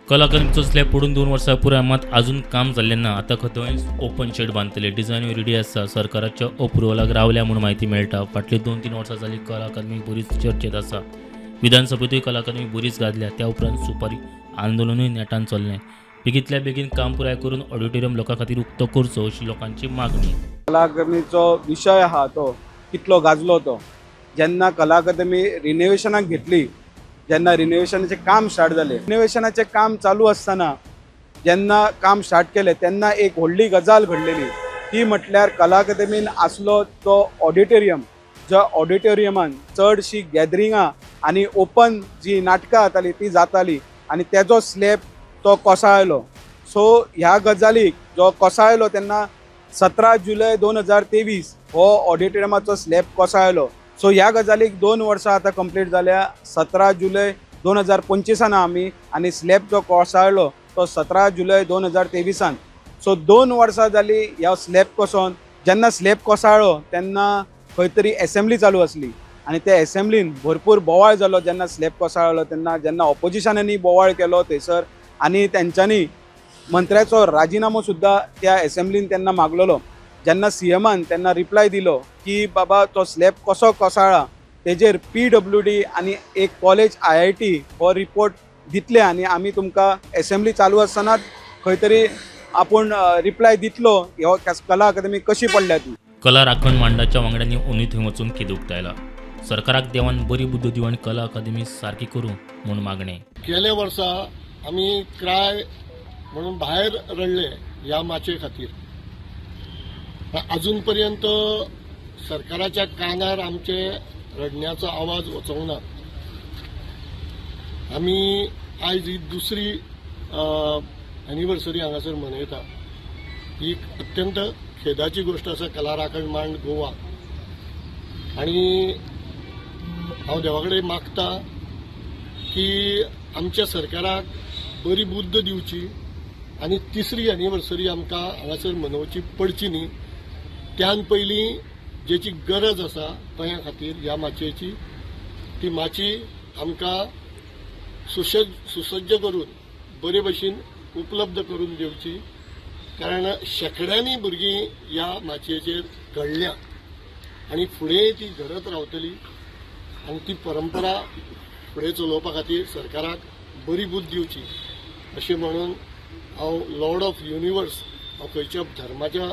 कला अकादमीचो स्लॅब पडून 2 वर्सां पुराय, मात अजून काम जाल्लें ना. आतां खंय ओपन शेड बांदतले, डिझायनूय रेडी आसा. सरकाराच्या अप्रुवलाक रावल्या म्हूण म्हायती मेळटा. फाटली 2-3 वर्सां जाली कला अकादमी बरीच चर्चेत आसा. विधानसभेतूय कला अकादमी बरीच गाजल्या. त्या उपरांत सुपारी आंदोलनूय नेटान चल्लें. बेगींतल्या बेगीन काम पुराय करून ऑडिटोरियम लोकां खातीर उक्तो करचो अशी लोकांची मागणी. कला अकादमीचो विशय आहा तो कितलो गाजलो तो जेन्ना कला अकादमी रिनोवेशनाक घेतली, जेन्ना रिनोवेशनाचें काम स्टार्ट जालें, रिनोवेशनाचें काम चालू आसतना जेन्ना काम स्टार्ट केलें तेन्ना एक व्हडली गजाल घडलेली, ती म्हटल्यार कला अकादमीन आसलो तो ऑडिटोरियम, ज्या ऑडिटोरियमान चडशी गॅदरिंगां आनी ओपन जी नाटकां जातालीं ती जाताली आनी तेजो स्लॅब तो कोसळ्ळो. सो ह्या गजालीक जो कोसळ्ळो तेन्ना 17 जुलय 2023 हो ऑडिटोरियमाचो स्लॅब कोसळ्ळो. सो ह्या गजालीक 2 वर्सां आतां कंप्लीट जाल्या. 17 जुलय 2025 आमी आनी स्लॅब जो कोसळ्ळो तो 17 जुलय 2023. सो 2 वर्सां जाली ह्या स्लॅब कोसोन. जेन्ना स्लॅब कोसळ्ळो तेन्ना खंय तरी एसेंब्ली चालू आसली आनी त्या एसेंब्लीन भरपूर बोवाळ जालो. जेन्ना स्लॅब कोसळ्ळो तेन्ना जेन्ना ऑपोजिशनांनी बोवाळ केलो थंयसर आनी तेंच्यांनी मंत्र्याचो राजिनामो सुद्दां त्या एसेंब्लीन तेन्ना मागलेलो. जेन्ना सीएमान तेन्ना रिप्लाय दिलो की बाबा तो स्लॅब कसो कोसळ्ळा तेजेर PWD आनी एक कॉलेज IIT हो रिपोर्ट दितले आनी आमी तुमकां एसेंब्ली चालू आसतनाच खंय तरी आपूण रिप्लाय दितलो. हो कला अकादमी कशी पडल्या ती. कला राखण मांडाच्या वांगड्यांनी ओनूय थंय वचून खेद उक्तायला. सरकाराक देवान बरी बुद्द दिवं आनी कला अकादमी सारकी करूं म्हूण मागणें. गेल्या वर्सा आमी क्राय म्हणून भायर रडले ह्या माचये खातीर. अजून पर्यंत सरकाराच्या कानार आमचे रडण्याचो आवाज वचोंक ना. आमी आयज ही दुसरी एनिवर्सरी हांगासर मनयता. ही अत्यंत खेदाची गोश्ट आसा कला राखण मांड गोवा. आनी हांव देवा कडेन मागता की आमच्या सरकाराक बरी बुद्द दिवची आनी तिसरी एनिवर्सरी आमकां हांगासर मनोवची पडची न्ही. त्यान पयलीं जेची गरज आसा गोंया खातीर ह्या माचयेची, ती माची आमकां सुसज्ज करून बरे भशेन उपलब्ध करून दिवची. कारण शेंकड्यांनी भुरगीं ह्या माचयेचेर घडल्या आनी फुडें ती घडत रावतली आनी ती परंपरा फुडें चलोवपा खातीर सरकाराक बरी बुद्द दिवची अशें म्हणून हांव लॉर्ड ऑफ युनिवर्स, हांव खंयच्या धर्माच्या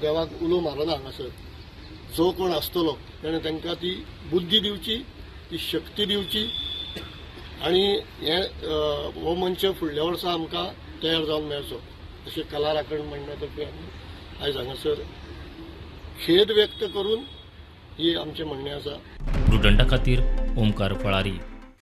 देवाक उलो मारना हांगासर. जो कोण आसतलो तेणें तांकां ती बुद्दी दिवची, ती शक्ती दिवची आनी हें हो मंच फुडल्या वर्सा आमकां तयार जावन मेळचो अशें कला राखण मंडळा तर्फे आमी आयज हांगासर खेद व्यक्त करून ही आमचें म्हणणें आसा. प्रुडंटा खातीर ओमकार फळारी.